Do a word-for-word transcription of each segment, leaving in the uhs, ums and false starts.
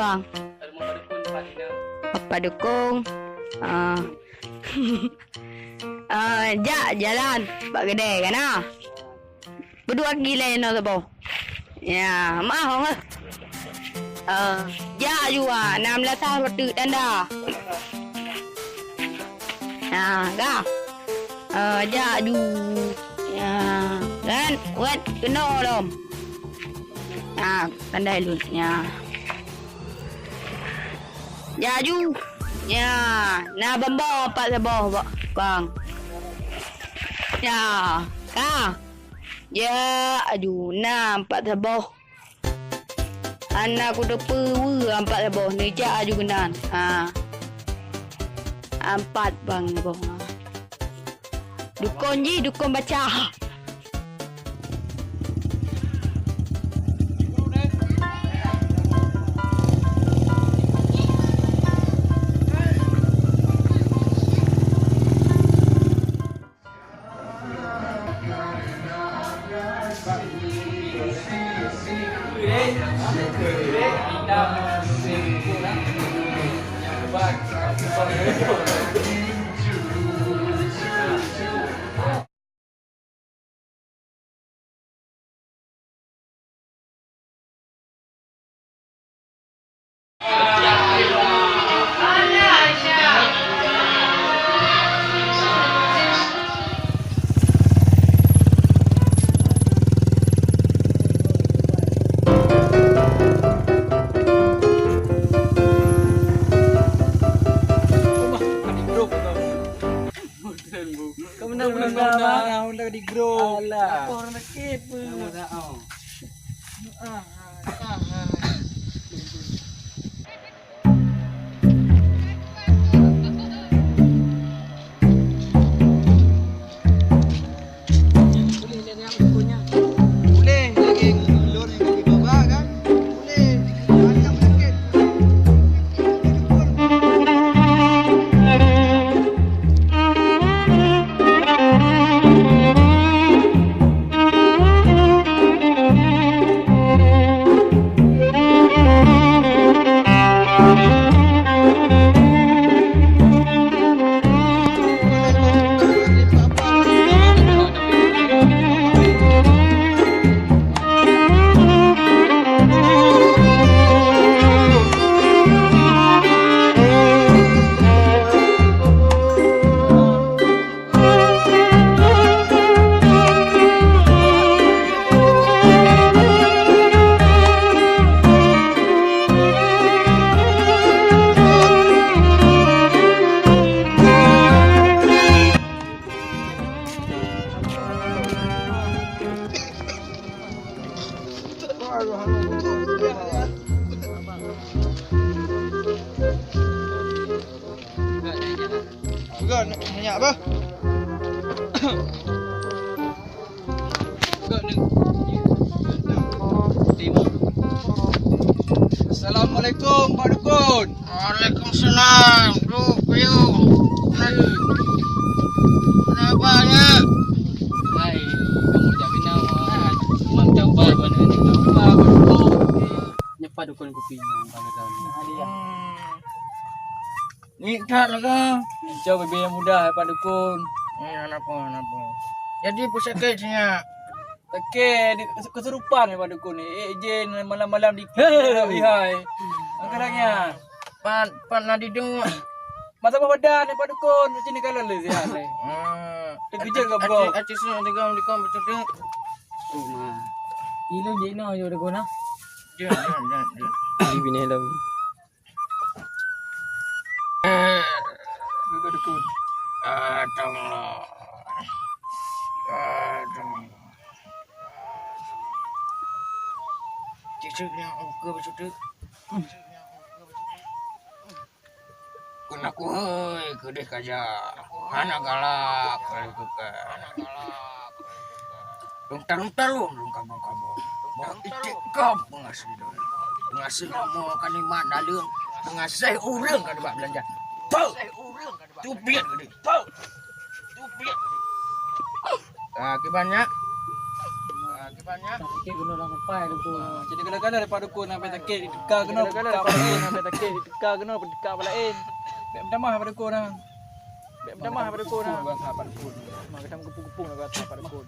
Bang. Pak Dukung. Ah. Ah, jak jalan bak keudè ka na. Beudua gilée nyoe saboh. Ya, meu'ah hong eh. Ah, jak ju ah, na meulasah rot teuk tanda. Ah, ka. Ah, jak ju. Ya, kan? Wet keunoe lom. Ah, pandai lôn. Ya. Jak ju. Ya, na bambo pat saboh, ba-, bang. Ya, ka. Jak ju, na pat saboh. Hana kuteupeue ampat saboh, neujak ju keunan. Ha. Ampat bang saboh. Dukon jih, dukon baca. Kau menang, menang, menang, menang. Honda di grup. Alah. Apa orang sakit pun? Sama dah, oh. Ah, ah, ah. Peugah, nak minyak apa? Assalamualaikum, Pak Dukun. Waalaikumsalam. Duek, piôh. Kenapa, nyak? Hai, kamu jak kenal, Mat. Mat, coba, Mat. Coba, Mat. Nyepa dukun kupi nyoe, Pak Dukun. Hmm. Ni that lah kah? Coba bibir yang mudah, Pak Dukun. Ni kenapa, kenapa? Jadi, pusakét, nyak? Oke, di, kesurupan ya, Pak Dukun ni. Eh, jin malam-malam di lihai. Angkat tangan. Pat, pat na didong. Masa badan ni, Pak Dukun. Sini kalau le sihat ni. Hmm. Terkejut ke, bro? Acik, acik, acik, acik, acik, acik, acik. Oh, ma. Ilu jik no, yo, Dukun, ah. Jom, jom, jom, jom. Di bini dalam. Jaga dukun. Atong lo. Atong. Cicik nyang uka becutuk. Kena kuhoi keudeh kaja. Hana galak kali tukang. Lungta-lungta lom lôn kabong-kabong. Bah iték gob peungaséh lôn. Peungaséh lom ka nikmat daleueng. Peungaséh ureueng ka nibak beulanja. Peuh! Tubiet geude. Peuh! Tubiet geude. Ah, kiban nyak. Sakét keunoe lam kupai, Teungku. Ah, jadi kadang-kadang daripada dukun sampai sakét, diteuka keunoe, diteuka bak laén. Sampai sakét, diteuka keunoe, diteuka bak laén. Bèk meutamah bak dukun, ah. Bèk meutamah bak dukun, ah. Bak dukun. Maka geupeung-geupeung bak dukun.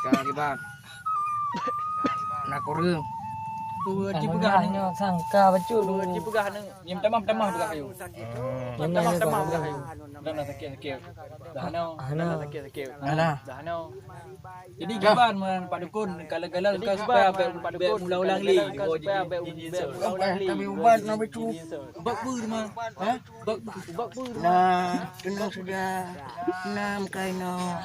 Ka kiban. Na kureueng. Dua jipeugah nyoe sangka bacut. Dua jipeugah nyoe. Nyem tamah-tamah peugah ayo. Nyem tamah-tamah peugah ayo. Dah na sakét-sakét. Dah na. Dah na sakét-sakét. Dah na. Dah na. Jadi kiban man Pak Dukun, kalau-kalau ka supaya bèk, bèk ulang-ulang lé. Kami ubat na bacut. Ubat peue teuma? Hah? Ubat peue? Nah, keunong sudah. Nam kaino.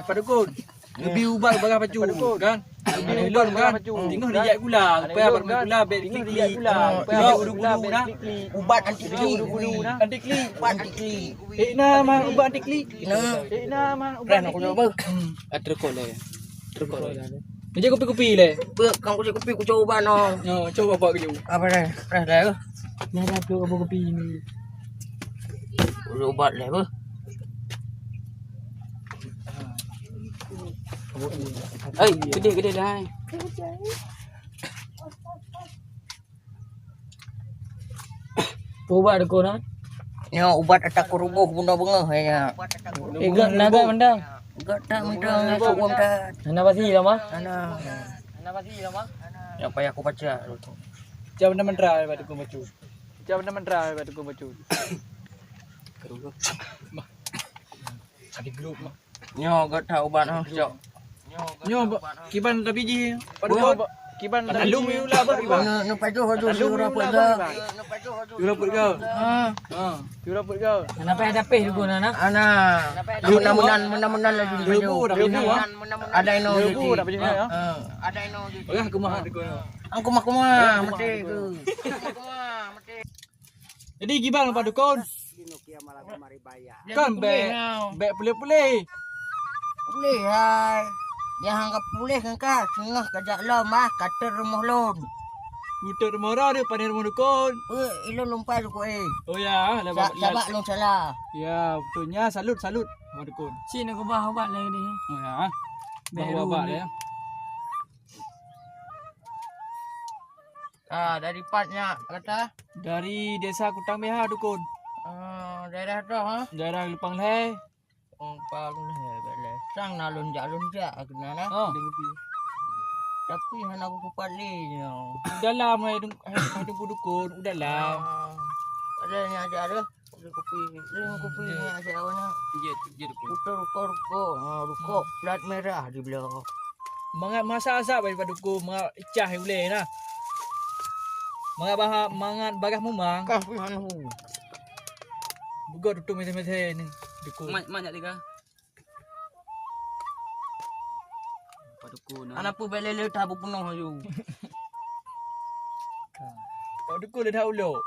Pak Dukun, geubri ubat bak bacut, kan? Geubri ubat bak bacut. Teungoh dijak gula, supaya bak gula bèk diklik-klik. Ubat anti klik. Anti klik. Ubat anti klik. Eh, na mah ubat anti klik. Nah. Eh, na mah ubat anti klik. Aku cuba. Ada rekod dah. Rekod dah. Meunyoe kupi-kupi lé. Beuh, kan kucok kupi, kucok ubat no. Nyoe, cuba buat keu. Apa dah? Dah dah. Nyoe dah tu apa kupi ni? Kucok ubat lé beuh. Hei, gede-gede dah. Peue ubat Dukun, ha? Nyoe ubat ata kuruboh bunoe beungoh, ya. Eh, gèt na gèt mantong. Gèt that mantong, ya, su'um that. Hana pasti lah, mah. Hana. Hana pasti lah, mah. Nyang payah kubaca. Cam na mantra bak Dukun bacut. Cam na mantra bak Dukun bacut. Ada grup, mah. Nyoe gèt that ubat nyoe, cok. Nyoe ba-, kiban tapi jih, Pak Dukun. Kiban tapi jih. Lalu mi ulah bak kiban. Nyoe, nyoe pajoh, pajoh, sira peuet gèt. Sira peuet gèt. Ha. Ha. Sira peuet gèt. Kenapa ada peh Dukun, anak? Ana. Meunang-meunang, meunang-meunang laju. Seribu dah. Seribu, ha? Ada inoe. Seribu dah pajoh, ha? Ha. Ada inoe. Orang kumah Dukun. Ang kumah-kumah, mati ke. Jadi kiban Pak Dukun. Kan bèk, bèk puléh-puléh. Puléh hai. Nyang ka puléh kan ka, singoh ka jak lom ah, ka teuet rumoh lôn. Ka teuet rumoh droe, pane rumoh Dukun. Eh, ilôn lumpai Dukun, eh. Oh ya, lah. Sa-, sabab lôn salah. Ya, beutôi nyan, salut, salut, Pak Dukun. Cit na keubah ubat lé ni. Oh ya. Bèk ubat lé. Ah, dari pat nyak kata? Dari Desa Kutang Beha, Dukun. Ah, daerah toh, ha? Daerah Lupang Lhèe. Lupang Lhèe, bèk lé. Sang na lôn jak, lôn jak keunan, ha? Ah. Tapi hana kupat lé nyoe. Dalam hai Dukun, hai Dukun, dalam. Ah. Ada nyak jak deh. Beli kupi, beli kupi ni asyik awak nak. Jeuet, jeuet kupi. Kutu rukok, rukok. Ha, rukok plat merah di belah. Mangat masa asap daripada Dukun, mangat cah ulèe nah. Mangat bah-, mangat bagah mumang. Kah pi hanu. Beugöt tutup mete-mete ni Dukun. Mat, mat jak tiga. Pak Dukun, ah. Anak pun bèk lé-lé that beupunoh aju. Pak Dukun lé that ulok.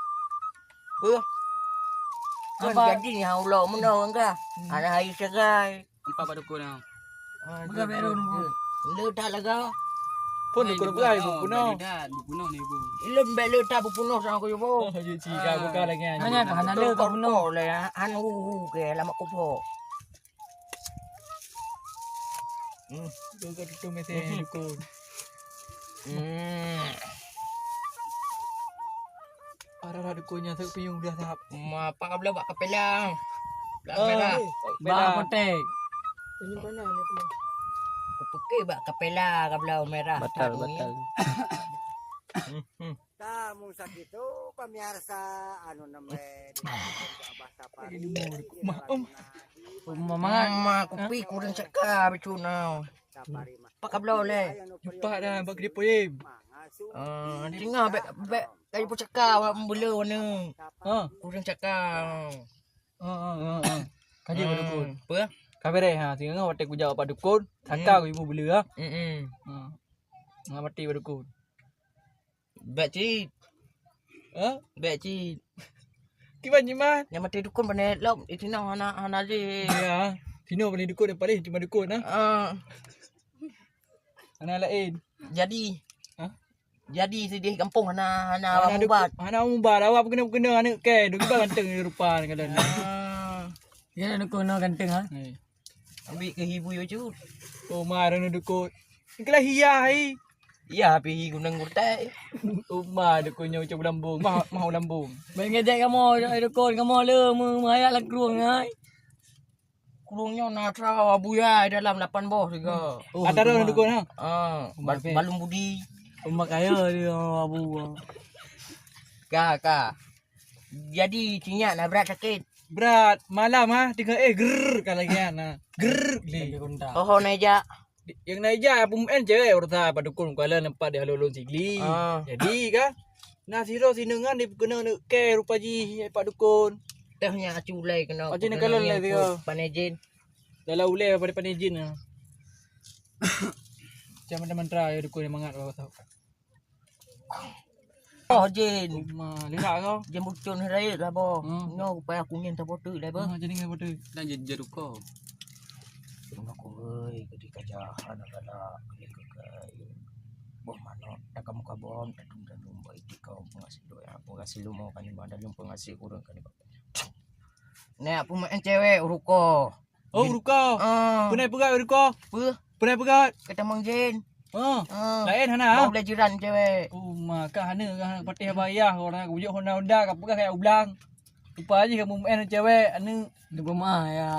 Beuh. Kan jadi ni ha ulok meunoe kan. Hmm. Anak hai segai. Empat Pak Dukun, ah. Bukan baru nunggu. Lé that laga. Pun Dukun bukan beupunoh. Lé that beupunoh ni, Bu. Ilôn bèk lé that beupunoh sang aku, Bu. Oh, je cika bukan lagi. Hanya hana lé beupunoh. Lé, han hu hu ke lama kupo. Hmm. Dukun tutup mete Dukun. Hmm. Arah-arah Dukun nyan seupinyueng udah sahab. Ma, apa ka bloe bak kapela? Bak merah. Bak apotek. Ini mana ni tu? Kupikir bak kapela ka bloe merah. Batal, batal. Hmm, hmm. Tamu sakitu pemirsa anu nembe di Abah Sapari. Mangat. Ma, kupi kurang caka bicuna. Sapari mah. Pak kablo lé. Cepat dah bak di poyem. Ah, tinggal bèk, bèk kayu pun caka awak membela warna. Ha. Kurang caka. Ha, ha, ha, ha. Kaji Pak Dukun. Apa? Kabareh ha, tinggal watèe kujak Pak Dukun, caka ku ibu bela ha. Hmm. Ha. Ngamati Pak Dukun. Bèk cit. Ha? Bèk cit. Kiban nyan, Man? Nyang maté dukon pané lom, di sinoe hana, hana lé. Ya, sinoe pané dukon, paléh cuma dukon, ha? Ah. Hana laén. Jadi. Ha? Jadi sideh gampông hana, hana, hana mubat. Hana mubat, awak peukeunong-peukeunong aneuk kèe, duk kiban ganteng rupa ni kadang. Ah. Ya, dukon na ganteng, ha? Eh. Ambil ke ibu yo cut. Oh, ma, dukon. Keulah hiya, hai. Iya, pi hi gunong gurtai. Oh, ma, dukon nyoe cok lambung. Mah, mah lambung. Baik ngejek kamu, dukon kamu le, me-, maya lam krueng, hai. Krueng nyoe na atra abu ya dalam lapan boh tiga. Oh, ada dukon, ha? Ah, bal-, balum budi. Umak kaya dia, abu. Ka, ka. Jadi, sinyak na brat sakit. Brat, malam ah, tengok eh, grrr, ka lagi kan, ah. Grrr, lé. Lagi kontak. Oho, naik jak. Yang naik jak, apa mungkin cewek, urut apa dukun, kalau nampak dia lalu-lalu sigli. Ah. Jadi, kan, nah, siro sinungan dia kena nak ke rupa ji, Pak Dukun. Dah nya acu ulai kena. Acu ni kena kalau yang ulai dia. Panejin. Dalam ulai pada panejin, ah. Macam mantra-mantra, ya, dukun yang mangat, apa tahu. Oh, Jin. Uma, lirak kau. Jin bucun rayeuk lah, boh. Hmm. Nyoe upaya kuning tapoteuk lah, boh. Ah, jadi ngai poteuk. Dan je, je ruko. Tengok aku, hei, gede kajahan, galak, gede kekai. Boh manok, takam kabom, tatum-tatum, boh itik kau, pengasih doa, pengasih lumo, kan ibadah, pengasih kurang, kan ibadah. Nek, pemain cewek, ruko. Oh, Jin. Ruko. Ah. Pernah peugah ruko? Apa? Pernah peugah? Kata Mang Jin. Oh. Ah. Lain hana? Bau lah jiran cewek. Oh, ma, ka hana, ka hana patih bayah orang bujuk Honda-Honda, ka peugah kayak ublang. Lupa aja kamu main cewek, anu. Dia pemaah ya.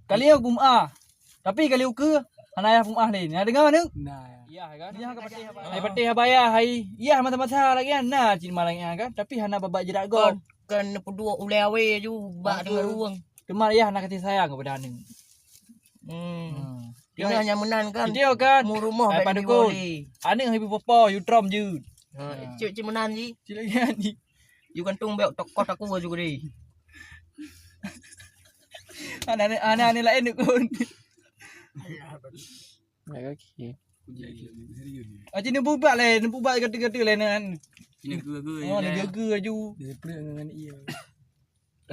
Kali ya pemaah. Tapi kali uke hana ya pemaah lain. Ya dengar mana? Nah. Ya kan? Ya ka patih bayah. Hai patih bayah hai. Ya masa-masa lagi kan. Nah, cin malang ya kan. Tapi hana babak jerak gol. Kan, kan peudua ulai awe ju bak dengan ruang. Cuma ya hana kasih sayang kepada aneuk. Hmm. Hmm. Tinggal nyan meunan kan. Video kan? Mu rumoh. Hai, bak Pak Dukun. Aneuk hai popo, you trom je. Ha, cik, cik meunan ji. Cik lagi ni. You gantung bek tokoh aku juga deh. Aneuk-aneuk lain Dukun. Okey. Ah, cina bubak le, bubak kata-kata le nan. Cina geu-geu. Oh, ni geu-geu aju. Dia perut dengan iya.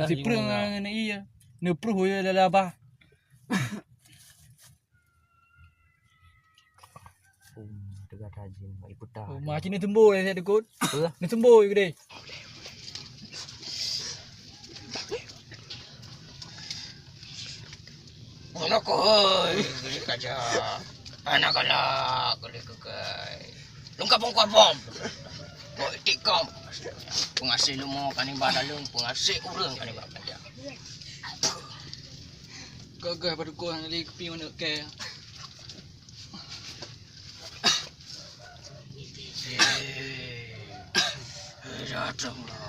Sipreueng ngon ié. Neupruh ié lalabah. Hmm, teuga tajin, mak iputah. Oh, ma cit neuteumbo lé dukon. Apalah? Neuteumbo ié keudeh. Anak kau, hei, kaja. Anak galak, kau lé keukai. Lungkap bungkot bom. Bok itik kau. Pengasih lumo kan iba daleueng, pengasih ureueng kan iba panjang. Gagah padukon lé kupi manok kèe. Datanglah.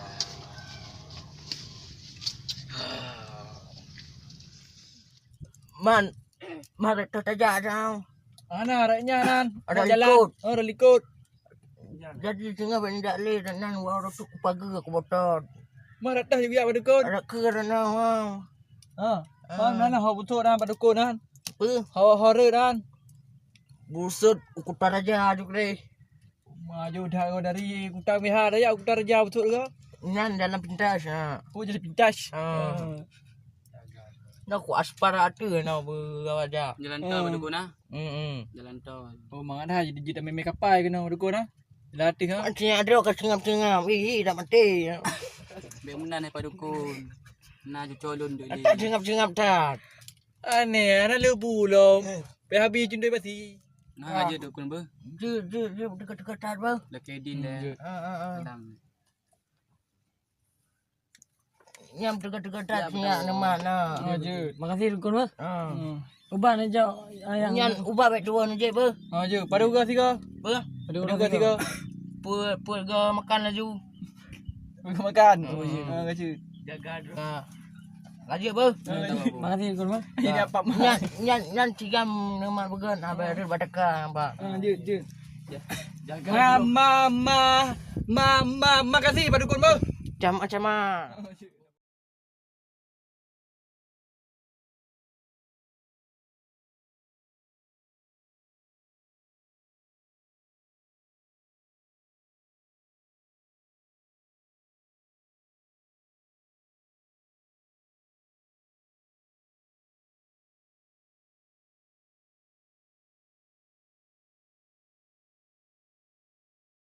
Man, man, rot tajak dong. Ana, rot nyan, nan. Ada jalan. Likot. Oh, ada likot. Jadi, singoh bak nijak lé, nan, wah, rot tu kupageue, kubotot. Man, rot tah juga, Pak Dukon. Ada keu, nan, wah. Ha, ah. Man, nan, ho, beutôi, nan, Pak Dukon, nan. Apa? Ho, ho, rot, nan. Buset, ukuta raja, juk lé. Maju dah dari Kuta Mihar ya, Kuta Raja betul ke? Nyan dalam pintas, ha. Oh, jadi pintas. Ha. Ha. Nah, ku aspar atu na beuraja. Jalan tol, hmm. Dukun, ah. Hmm, hmm. Jalan tol. Oh, mangat dah jadi jita meme kapai kena dukun, ah. Latih, ah. Cingap drok ka cingap-cingap. Ih, ih, dah mati. Bek meunan hai Pak Dukun. Nah, cuco lôn dek. Tak cingap-cingap tak. Aneh, anak lebu lom. Eh. Pe habis cundoi basi. Nah, ah. Aja dukun beuh. Jeuet, jeuet, jeuet, dekat-dekat that beuh. Lakèe din deh. Hmm, jeuet. Ah, ah, ah. Kadang. Nyam dekat-dekat that, ya, siap betul. Nama na. Ah, jeuet. Makasih dukun beuh. Ah. Hmm. Ubat aja ayang. Nyan ubat bek tuan je beuh. Ah, jeuet. Pada uga tiga. Beuh. Pada uga tiga. Put, put ga makan laju. Makan. Oh, iya. Ah, kacau. Jaga dulu. Ah. Lanjut, beuh. Ah, makasih, Dukun, beuh. Ini apa, Mak? Nyan, nyan, nyan cigam neumat beugöt, ha, bayar dulu bak teuka, Pak. Ah, jeuet, jeuet. Jaga dulu. Ma, ma, ma, ma, ma, makasih, Pak Dukun, beuh. Cama, cama.